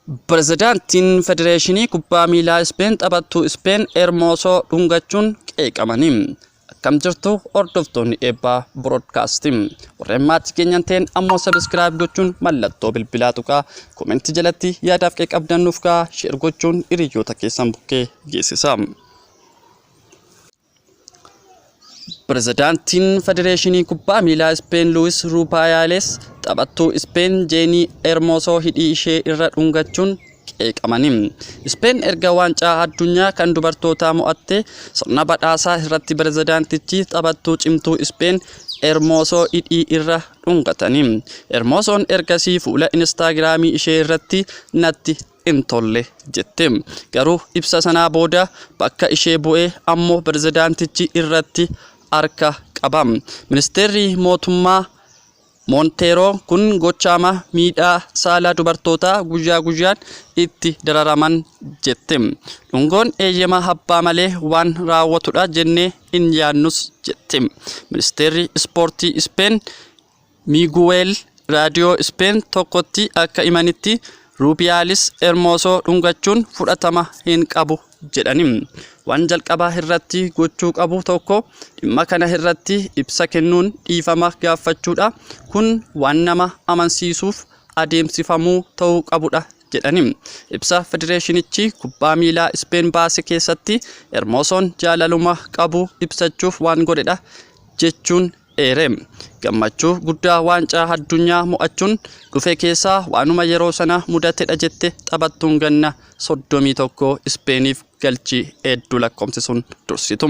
Pirezidaantiin Federeeshinii Kubbaa Miilaa Ispeen taphattuu Ispeen Ermoosoo dhungachuun qeeqamani. Akkam jirtu hordoftoonni Eebbaa Broadcast. Warreen maatii keenyan ta'een ammoo subscribe gochuun mallattoo bilbilaa tuqaa, komentii jalatti yaadaaf qeeqabdan nuuf kaa'aa, share gochuun hiriyoota keessan bukkee geessisaa. Pirezidaantiin Federeeshinii Kubbaa Miilaa Ispeen Luwis Ruupayaales taphattuu Ispeen Jeenii Ermoosoo hidhii ishee irra dhungachuun qeeqamani. Ispeen erga waancaa addunyaa kan dubartootaa mo'attee sirna badhaasaa irratti pirezidaantichi taphattuu cimtuu Ispeen Ermoosoo hidhii irra dhungatani. Ermoosoon ergasii fuula Inistaagiraamii ishee irratti natti hin tolle jette. Garuu ibsa sanaa booda bakka ishee bu'ee ammoo pirezidaantichi irratti harka qaba. Ministeerri mootummaa Moonteeroo kun gochaama miidhaa saalaa dubartootaa guyyaa guyyaan itti dararaman jette. Dhungoon eeyyama abbaa malee waan raawwatudha jennee hin yaadnus jette. Ministeerri Ispoortii Ispeen Miiguweel raadiyoo Ispeen tokkotti akka himanitti Ruubiyaalis Ermoosoo dhungachuun fudhatama hin qabu jedhani. Waan jalqaba irratti gochuu qabu tokko dhimma kana irratti ibsa kennuun dhiifama gaaffachuudha. Kun waan nama amansiisuuf adeemsifamuu ta'uu qabudha jedhani. Ibsa federeeshinichi kubbaa miilaa Ispeen baase keessatti Ermoosoon jaalaluma qabu ibsachuuf waan godhedha jechuun eere. Gammachuu guddaa waancaa addunyaa mo'achuun dhufe keessaa waanuma yeroo sana mudatedha jette taphattuun ganna 31 Ispeeniif galchii hedduu lakkoofsisuun dursitu.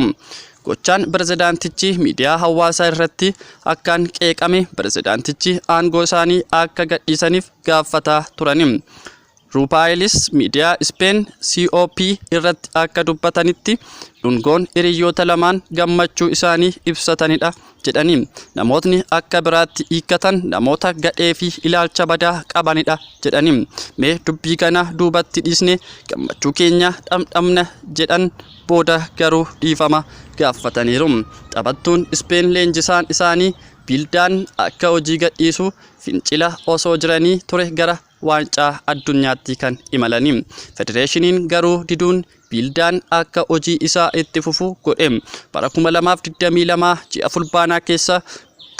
Gochaan pirezidaantichi miidiyaa hawaasaa irratti akkaan qeeqame pirezidaantichi aangoo isaanii akka gadhiisaniif gaafataa turani. Ruupaayilis miidiyaa Ispeen COP irratti akka dubbatanitti dhungoon hiriyyoota lamaan gammachuu isaanii ibsatanidha jedhanii namootni akka biraatti hiikkatan namoota gadhee fi ilaalcha badaa qabanidha jedhanii mee dubbii kana duubatti dhiisne gammachuu keenya dhamdhamna jedhan booda garuu dhiifama gaafataniiru. Taphattuun Ispeen leenjisaan isaanii Biildaan akka hojii gadhiisu fincila osoo jiranii ture gara waancaa addunyaatti kan imalani. Federeeshiniin garuu diduun Biildaan akka hojii isaa itti fufu godhe. Bara 2022 ji'a Fulbaanaa keessa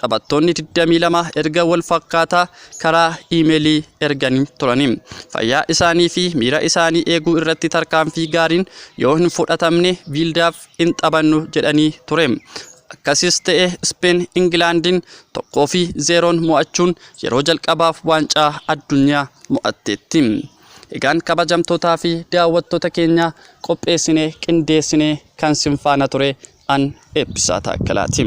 taphattoonni 22 erga wal fakkaataa karaa iimeelii erganii turani. Fayyaa isaanii fi miira isaanii eeguu irratti tarkaanfii gaariin yoo hin fudhatamne Biildaaf hin taphannu jedhanii ture. Akkasis ta'e Ispeen Ingilaandiin 1 fi 0n mo'achuun yeroo jalqabaaf waancaa addunyaa mo'atteetti. Egaan kabajamtootaa fi daawwattoota keenya qopheessinee qindeessinee kan sin faana ture an Eebbisaa Taakkalaati.